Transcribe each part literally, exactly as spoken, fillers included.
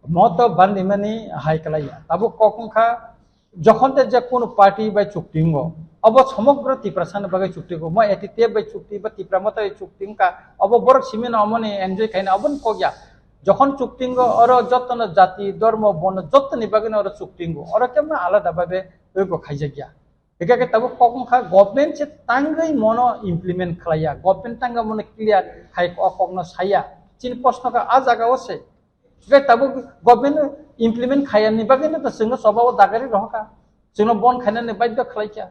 Moto bandimani hai kalaiya. Tabuk kok wngkha, jokhon te je kunu party bai chukti wngo, abo somogro Tiprasani bagwi chukti wngo. Mo A T T F bai chukti ba Tipra Motha bai chukti wngkha, abo borok simino omoni enjoy khaina, aboni kok ya. Jokhon chukti wngo, oro jotono jati, dormo, bono jotoni bagwino oro chukti wngo. Oro kemno alada babe ego khaijakya. Hingkhe khe tabuk kok wngkha, government se tangwi mono implement khlaiya, government tangwi mono clear khai o kokno saya. Chini proshno kha a jaga o se. Hingkhe tabuk government implement khayani bagwino to chwngno choba o dagari rohorkha. Chwngno bon khainani badhyo khlaikha.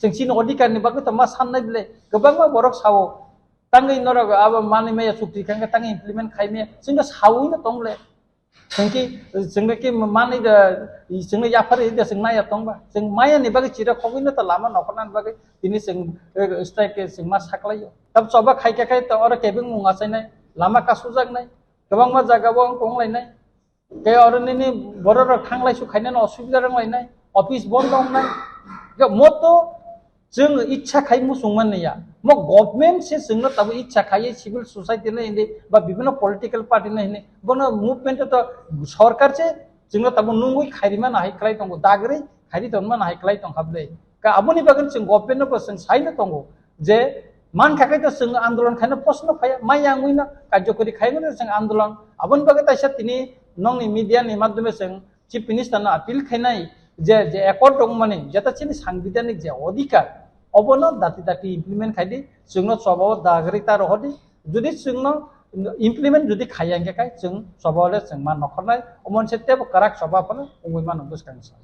Chwng chini odhikar ni bagwi to ma sannai bwle. Kwbangma borok sao, tangwi norok abo manwi maya chukti kha, hingkhe tangwi implement khai maya. Chwngno saui no tong le. Chwng ki, chwngno ki manwi da, chwngno yaphar da chwng maya tong ba. Chwng maya ni bagwi chira khogwi no to lama nokhorna ni bagwi tini chwng, eh, strike chwng ma saklaio. Tab choba khai kha khai to oro kebeng mung achainai, lama kasujaknai, kwbangma jaga o wng tonglainai. Tei oro nini borok rok thanglai su khainani osubida rwnglainai, office bondo wngnai. Ga moto chwng ichha khai muchung man ya. Mo government se chwngno tabo ichha khai civil society no hindi ba bibhinno political party no hindi. Bono movement to sorkar se chwngno tabo nungwi khairima no hai khlai tongo, dagri khairi tonma no hai khlai tongkha bwle. Ka aboni bagwi chwng government no bo chwng saino tongo je man kha khai to chwng andolon khaino proshno phaiya, mai yangwi no karjokori khaino chwng andolon. Aboni bagwi taisa tini nongni media ni madhyome chwng Chief Minister no appeal khainai je, je accord dongmani, jeta chini sangbidhanik je odhikar, obono dati dati implement khaidi, chwngno chobao dagri ta rohordi, jodi chwngno implement jodi khaiya hingkhe khai chwng chobao le chwng ma nokhornai, omo se tebo kwrak choba phano wngwi mano bwskang sa.